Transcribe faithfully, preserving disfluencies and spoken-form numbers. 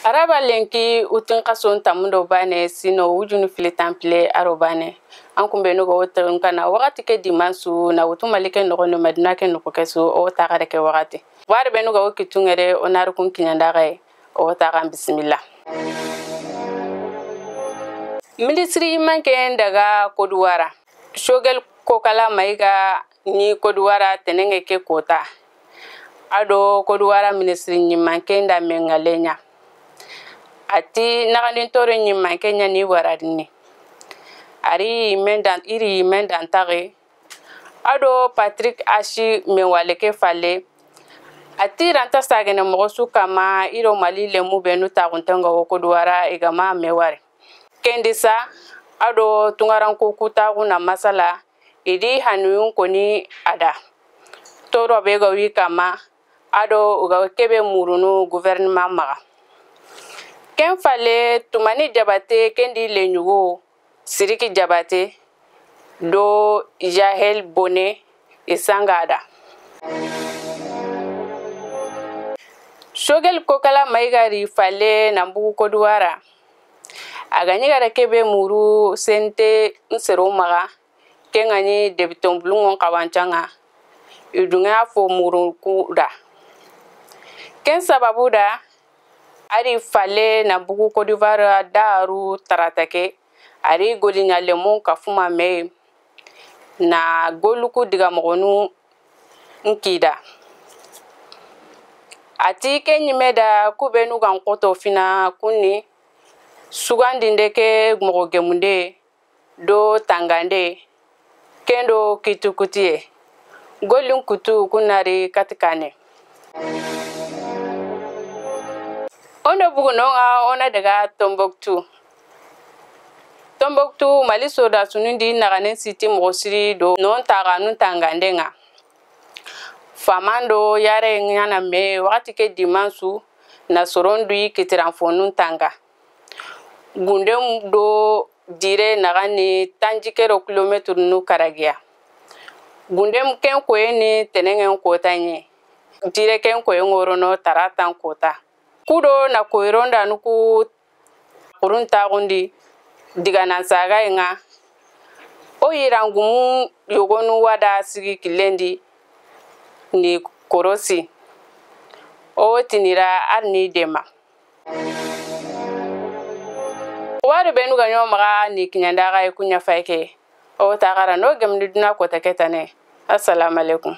Araba lenki utin kason tamundo bane sino wujunu fili tanpile aro bane. An kunbenu ga wo terin kana wakati ke dimansu na wutu Mali ke noxo ni Madina ke noxo ke su o taxare ke wakati. Wari benu ga wo kitungere o narukun kiɲandaxe o taxan bisimilla. Minisiri manke daga Kodowara. Sogel Kokala Mayiga ni Kodowara tenenge ke kota. Ado Kodowara minisiri ɲimanke nda mengalenya. Ati naxandintore ɲimanke ɲa ni waradini. Ari yimen dan, iri yimen dan taxe. Ado Patrick Ashi mewale ke falle. Ati ranta sagene moxo su kama iro Mali lemu benu taxuntenga wo Kodowara igama meware. Kendi sa, ado tungaranko kutaxu na masala, idi hanuyun koni ada. Toro be ga wi kama, ado uga kebe murunu gouvernement maxa. Ken falle Tumani Jabate kendi lenyugo, Siriki Jabate, do Jahel Bone isanga da. Sogel Kokala Mayiga ri falle na mbugu Kodowara. A ga ɲi gara kebe muru sente nsero maxa, ke ŋa ɲi debiton bulungon xawancanga, i dunŋe a fo muru ku da. Ken sababu da, a ri falle na bugu Côte d'Ivoire daru tarata ke, a ri goli ɲa lemun kafuma me na goluku diga moxonu nkida. A ti ke ɲime da kubenu gan xoto fina kunni sugandinde ke moxo gemunde do tangande kendo kitukutiye golin kutu kunari katikane. Ono bugu nonga ona daga Tombouctou. Tombouctou, Mali soda sunundi naganen siti moxo siri do non taxanun tangandenga. Famando yare ɲana me waxati ke dimansu na soron duyi kitiran fonun tanga. Gundem do dire naxani tanjikero kilometru nu karagiya. Gundem ken koyeni tenengen kota ɲe. Dire ken koyen ŋorono taratan kota. Kudo na koyronda nuku kurun taxundi diga nan sagaye ŋa. O yirangumu yogonu wada sigi kilendi ni korosi. O tinira ar ni dema. Wari benu ga ɲo maxa ni kiɲandaxa ye kuɲa fayke. O taxara no gemni duna kota ketane. Assalamu alaikum.